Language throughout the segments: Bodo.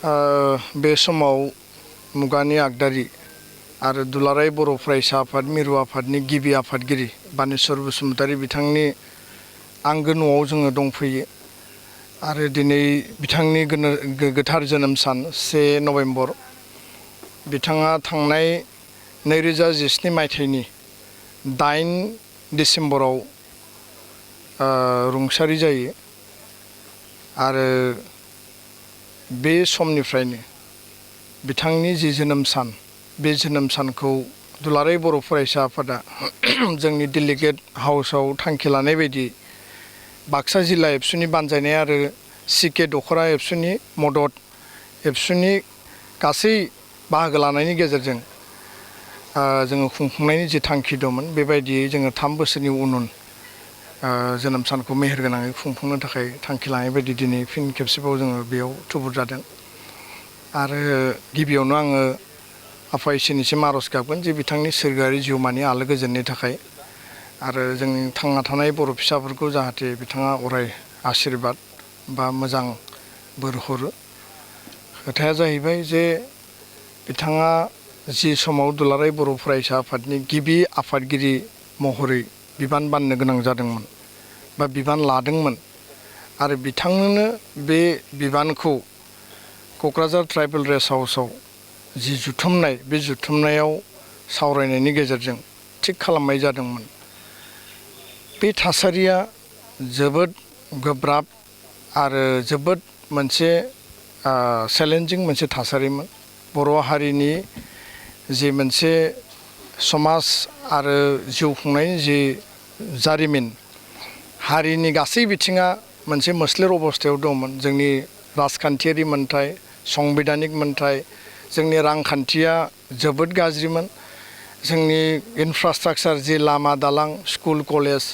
बे समाव मुगानि आगदारि आरो दुलाराय बर' फरायसा आफाद मिरु आफादनि गिबि आफादगिरि बानेस्वर बसुमतारी बिथांनि आंगो न'आव जोङो दंफैयो आरो दिनै बिथांनि गोथार जोनोम सान 1 नभेम्बर बिथाङा थांनाय 2017 मायथाइनि 8 डिसेम्बराव रुंसारि जायो आरो बे समनिफ्रायनो बिथांनि जि जोनोम सान बे जोनोम सानखौ दुलाराय बर' फरायसा आफादा जोंनि डेलिगेट हाउसआव थांखि लानाय बायदि बाक्सा जिल्ला एबसुनि बानजायनाय आरो सिके दखरा एबसुनि मदद एबसुनि गासै बाहागो लानायनि गेजेरजों जोङो खुंफुंनायनि जि थांखि दंमोन बेबायदियै जोङो 3 बोसोरनि उन जोनोम सानखौ मेहेरगोनाङै खुंफुंनो थाखाय थांखि लानाय बायदि दिनै फिन खेबसेबाव जोङो बेयाव थुबुर जादों आरो गिबियावनो आङो आफा इसोरनिसिम आर'ज गाबगोन जे बिथांनि सोरगोआरि जिउमानि आलो गोजोननि थाखाय आरो जोंनि थांना थानाय बर' फिसाफोरखौ जाहाथे बिथाङा अराय आशीर्बाद बा मोजां बोर हरो खोथाया जाहैबाय जे बिथाङा जि समाव दुलाराय बर' फरायसा आफादनि गिबि आफादगिरि महरै बिबान बाननो गोनां जादोंमोन बा बिबान लादोंमोन आरो बिथांनोनो बे बिबानखौ क'क्राझार ट्राइबेल रेस्ट हाउसआव जि जुथुमनाय बे जुथुमनायाव सावरायनायनि गेजेरजों थिग खालामनाय जादोंमोन बे थासारिया जोबोद गोब्राब आरो जोबोद मोनसे चेलेन्जिं मोनसे थासारिमोन बर' हारिनि जि मोनसे समाज आरो जिउ खुंनायनि जि जारिमिन हारिनि गासै बिथिङा मोनसे मोस्लेर अबस्थायाव दंमोन जोंनि राजखान्थियारि मोन्थाय संबिधानिक मोन्थाय जोंनि रांखान्थिया जोबोद गाज्रिमोन जोंनि इनफ्रास्ट्राक्चार जि लामा दालां स्कुल कलेज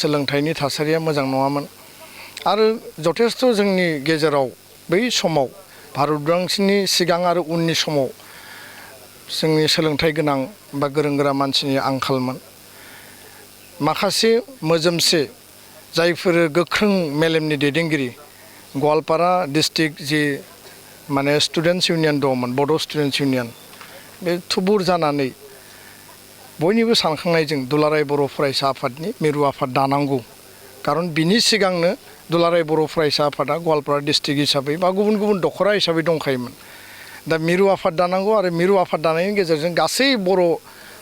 सोलोंथाइनि थासारिया मोजां नङामोन आरो जथेस्थ' जोंनि गेजेराव बै समाव भारत उदांस्रिनि सिगां आरो उननि समाव जोंनि सोलोंथाइ गोनां बा गोरों गोरा मानसिनि आंखालमोन माखासे मोजोमसे जायफोर गोख्रों मेलेमनि दैदेनगिरि गवालपारा डिस्ट्रिक्ट जि माने स्टुडेन्ट्स इउनियन दंमोन बड' स्टुडेन्ट्स इउनियन बे थुबुर जानानै बयनिबो सानखांनायजों दुलाराय बर' फरायसा आफादनि मिरु आफाद दानांगौ खारन बिनि सिगांनो दुलाराय बर' फरायसा आफादा गवालपारा डिस्ट्रिक्ट हिसाबै बा गुबुन गुबुन दखरा हिसाबै दंखायोमोन दा मिरु आफाद दानांगौ आरो मिरु आफाद दानायनि गेजेरजों गासै बर'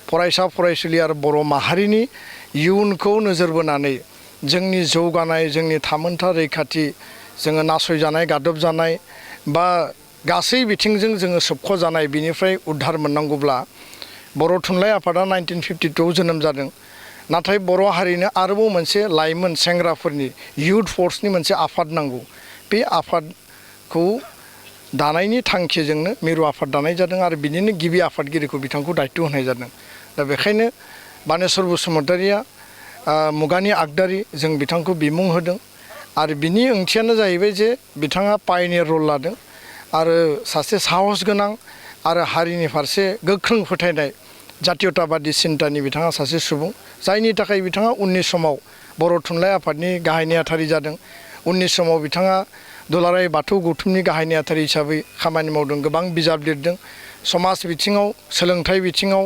फरायसा फरायसुलि आरो बर' माहारिनि इयुनखौ नोजोर बोनानै जोंनि जौगानाय जोंनि थामोनथा रैखाथि जोङो नासयजानाय गादबजानाय बा गासै बिथिंजों जोङो सोबख'जानाय बिनिफ्राय उद्धार मोननांगौब्ला बर' थुनलाइ आफादा 1952 जोनोम जादों नाथाय बर' हारिनो आरोबाव मोनसे लाइमोन सेंग्राफोरनि इयुथ फर्सनि मोनसे आफाद नांगौ बे आफादखौ दानायनि थांखिजोंनो मिरु आफाद दानाय जादों आरो बिनिनो गिबि आफादगिरिखौ बिथांखौ दायथ' होनाय जादों दा बेखायनो बानेस्वर बसुमतारीया मुगानि आगदारि जों बिथांखौ बिमुं होदों आरो बिनि ओंथियानो जाहैबाय जे बिथाङा पायनियर रल लादों आरो सासे साहस गोनां आरो हारिनि फारसे गोख्रों फोथायनाय जातीयताबादि सिन्तानि बिथाङा सासे सुबुं जायनि थाखाय बिथाङा उननि समाव बर' थुनलाइ आफादनि गाहाय नेहाथारि जादों उननि समाव बिथाङा दुलाराय बाथौ गौथुमनि गाहाय नेहाथारि हिसाबै खामानि मावदों गोबां बिजाब लिरदों समाज बिथिङाव सोलोंथाइ बिथिङाव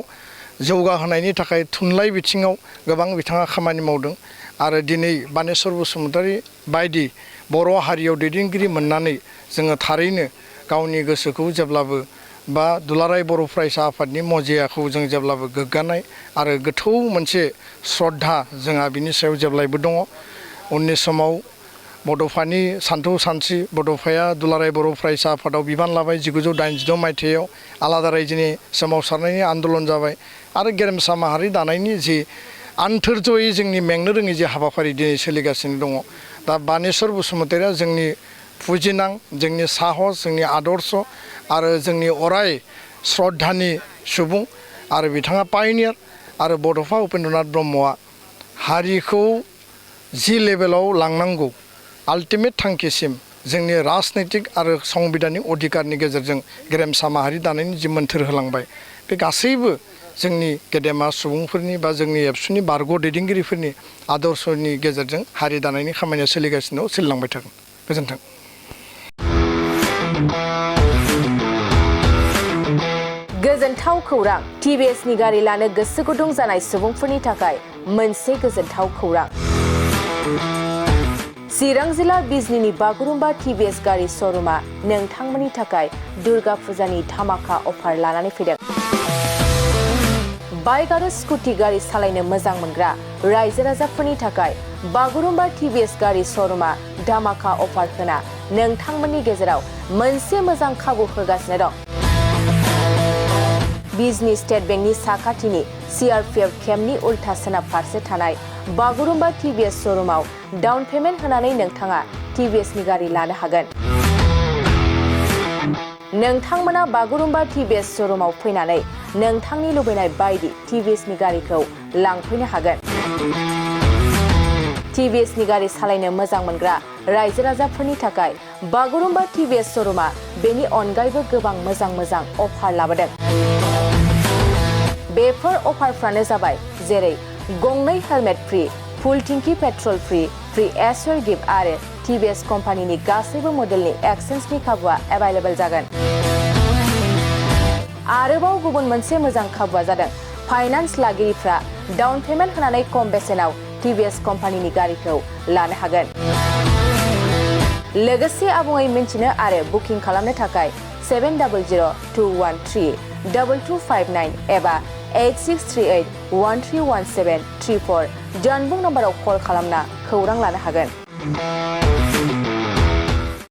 जौगाहोनायनि थाखाय थुनलाइ बिथिङाव गोबां बिथाङा खामानि मावदों आरो दिनै बानेस्वर बसुमतारी बायदि बर' हारियाव दैदेनगिरि मोननानै जोङो थारैनो गावनि गोसोखौ जेब्लाबो बा दुलाराय बर' फरायसा आफादनि मजियाखौ जों जेब्लाबो गोग्गानाय आरो गोथौ मोनसे श्रद्धा जोंहा बिनि सायाव जेब्लायबो दङ उननि समाव बड'फानि सानथौ सानस्रि बड'फाया दुलाराय बर' फरायसा आफादाव बिबान लाबाय 1986 मायथाइयाव आलादा रायजोनि सोमावसारनायनि आन्दलन जाबाय आरो गेरेमसा माहारि दानायनि जि आन्थोरजयै जोंनि मेंनो रोङै जे हाबाफारि दिनै सोलिगासिनो दङ दा बानेस्वर बसुमतारीया जोंनि फुजिनां जोंनि साहस जोंनि आदर्श आरो जोंनि अराय श्रद्धानि सुबुं आरो बिथाङा पायनियार आरो बड'फा उपेन्द्रनाथ ब्रह्मआ हारिखौ जि लेभेलाव लांनांगौ आल्टिमेट थांखिसिम जोंनि राजनैतिक आरो संबिधानिक अधिकारनि गेजेरजों गेरेमसा माहारि दानायनि जि मोन्थोर होलांबाय बे गासैबो जोंनि गेदेमा सुबुंफोरनि बा जोंनि एबसुनि बारग' दैदेनगिरिफोरनि आदर्शनि गेजेरजों हारि दानायनि खामानिया सोलिगासिनो दं सोलिलांबाय थागोन गोजोन्थों गोजोनथाव खौरां TVS नि गारि लानो गोसो गुदुं जानाय सुबुंफोरनि थाखाय मोनसे गोजोनथाव खौरां। चिरां जिल्ला बिजनीनि बागुरुम्बा TVS गारि श'रुमा नोंथांमोननि थाखाय दुर्गा फुजानि धामाका अफार लानानै फैदों। बाइक आरो स्कुटि गारि सालायनो मोजां मोनग्रा रायजो राजाफोरनि थाखाय बागुरुम्बा TVS गारि श'रुमा धामाका अफार होना नोंथांमोननि गेजेराव मोनसे मोजां खाबु होगासिनो दं। बिजनी स्टेट बेंकनि साखाथिनि CRPF केम्पनि उल्था सोनाब फारसे थानाय बागुरुम्बा TVS श'रुमाव डाउन पेमेन्ट होनानै नोंथाङा TVS नि गारि लानो हागोन। नोंथांमोना बागुरुम्बा TVS श'रुमाव फैनानै नोंथांनि लुबैनाय बायदि TVS नि गारिखौ लांफैनो हागोन। TVS नि गारि सालायनो मोजां मोनग्रा रायजो राजाफोरनि थाखाय बागुरुम्बा TVS श'रुमा बेनि अनगायैबो गोबां मोजां अफार लाबोदों। बेफोर अफारफ्रानो जाबाय जेरै गंनै हेलमेट फ्री, फुल टिंकी पेट्रल फ्री एसर गिफ्ट आरो TVS कम्पानिनि गासैबो मडेलनि एक्सचेन्जनि खाबुआ एभेलेबल जागोन। आरोबाव गुबुन मोनसे मोजां खाबुआ जादों फाइनान्स लागिरिफ्रा डाउन पेमेन्ट होनानै खम बेसेनाव TVS कम्पानिनि गारिखौ लानो हागोन। लोगोसे आबुङै मिन्थिनो आरो बुकिं खालामनो थाखाय 7002132259 एबा 8638131734 जानबुं नम्बराव कल खालामना खौरां लानो हागोन।